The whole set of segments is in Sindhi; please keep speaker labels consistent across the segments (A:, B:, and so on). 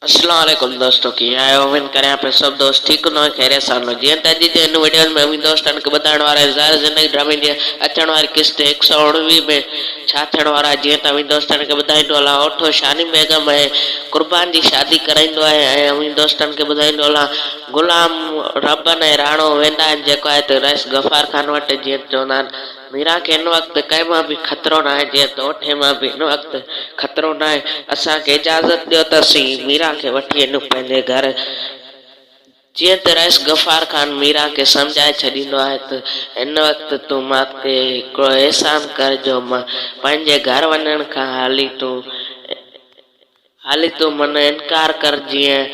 A: اسلام عليڪم دوستو ڪيئن آهيو اميد ڪريان پيو سڀ دوست ٺيڪ هوندو ۽ خيريت سان هوندو جيئن ته اڄ جي هن وڊيو ۾ اوهين دوستن کي ٻڌائڻ وارو آهيان زهر زندگي ڊرامي جي اچڻ واري قسط هڪ سئو اڻويهه ۾ ڇا ٿيڻ وارو آهي جيئن ته اوهين دوستن کي ٻڌائيندو هلان اوٺو شاني بيگم ۽ قربان جي شادي ڪرائيندو آهي ۽ اوهين دوستن کي ٻڌائيندو هلان غلام ربن ۽ راڻو ويندا آهن جيڪو آهي ته رئيس غفار خان وٽ جيئن چوندا آهن ميران کي هن وقت ڪنهن مان به خطرو ناهي، جيئن ته اوٺي مان به هن وقت خطرو ناهي. اسان کي اجازت ڏيو ته اسين ميران کي وٺي وڃون پنهنجي گهر. جيئن ته رئيس غفار خان ميران کي سمجهائي ڇڏيندو آهي ته هن وقت تون مان تي هڪڙو احسان ڪر جو مان پنهنجي گهر وڃڻ کان حالي تون حالي تون من انڪار ڪر جيئن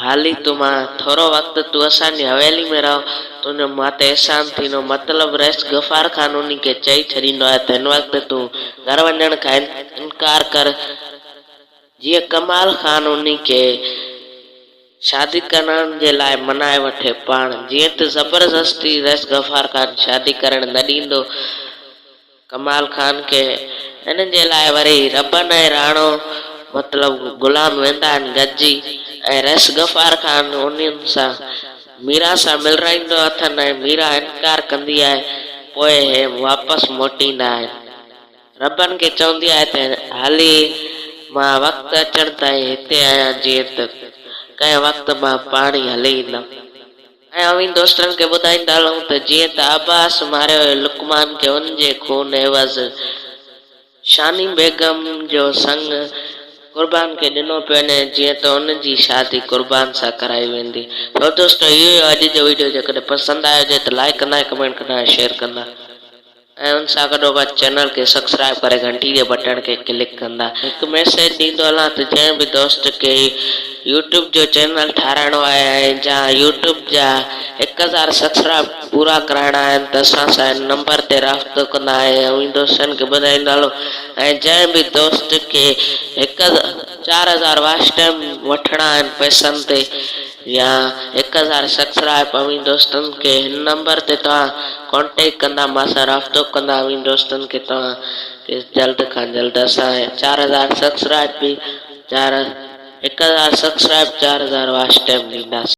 A: حالي تون مان ٿورو وقت تون اسان جي حويلي ۾ رهه تنهنجو مان تي احسان ٿيندو مطلب رئيس غفار خان انهي کي چئي ڇڏيندو آهي ته هن وقت تون گهر وڃڻ کان انڪار ڪر جيئن ڪمال خان انهي کي شادي ڪرڻ جي لاء منائي وٺي پاڻ جيئن ته زبردستي رئيس غفار خان شادي ڪرڻ نه ڏيندو ڪمال خان کي ان جي لاء وري ربن ۽ راڻو مطلب غلام ويندا آهن گڏجي ۽ رئيس غفار خان انهن سان ميران سان ملرائيندو اٿن ۽ ميران انڪار ڪندي آهي پوء هي واپس موٽيندا آهن ربن کي چوندي آهي ته هالي مان وقت اچڻ تائين هتي آهيان جيئن ته ڪنهن وقت مان پاڻ ئي هلي ايندم. ۽ اوهين دوستن کي ٻڌائيندا هلون ته جيئن ته عباس ماريو هيو لقمان کي ان جي خون عيوض شاني بيگم جو سڱ قربان کي ڏنو پيو وڃي جيئن ته ان جي شادي قربان سان ڪرائي ويندي. سو دوستو اهو هيو اڄ جو ويڊيو جيڪڏهن پسند آيو هجي ته لائيڪ ڪندا ۽ ڪمينٽ ڪندا ۽ شيئر ڪندا. ۽ ان سان گڏوگڏ چينل کي سبسڪرائب ڪري گهنٽي جي بٽڻ کي ڪلڪ ڪندا. هڪ ميسيج ڏيندو هلان ته جنهن به دوست کي يوٽيوب جو چينل ٺاهرائڻو آهي ۽ جا يوٽيوب جا 1000 سبسڪرائب پورا ڪرائڻا آهن ته اسان سان هن نمبر تي رابطو ڪندا ۽ اوهين دوستن کي ٻڌائيندا هلو ۽ جنهن به دوست کي هڪ 4000 واچ ٽائيم وٺڻا آهن پئسن تي يا 1000 سبسڪرائب اوهين دوستن کي هن نمبر تي توهان ڪانٽيڪ ڪندا مان سان رابطو ڪندا اوهين دوستن کي توهان کي جلد کان جلد اسان 4000 سبسڪرائب به چار 1000 سبسڪرائب 4000 واچ ٽائيم ڏينداسين.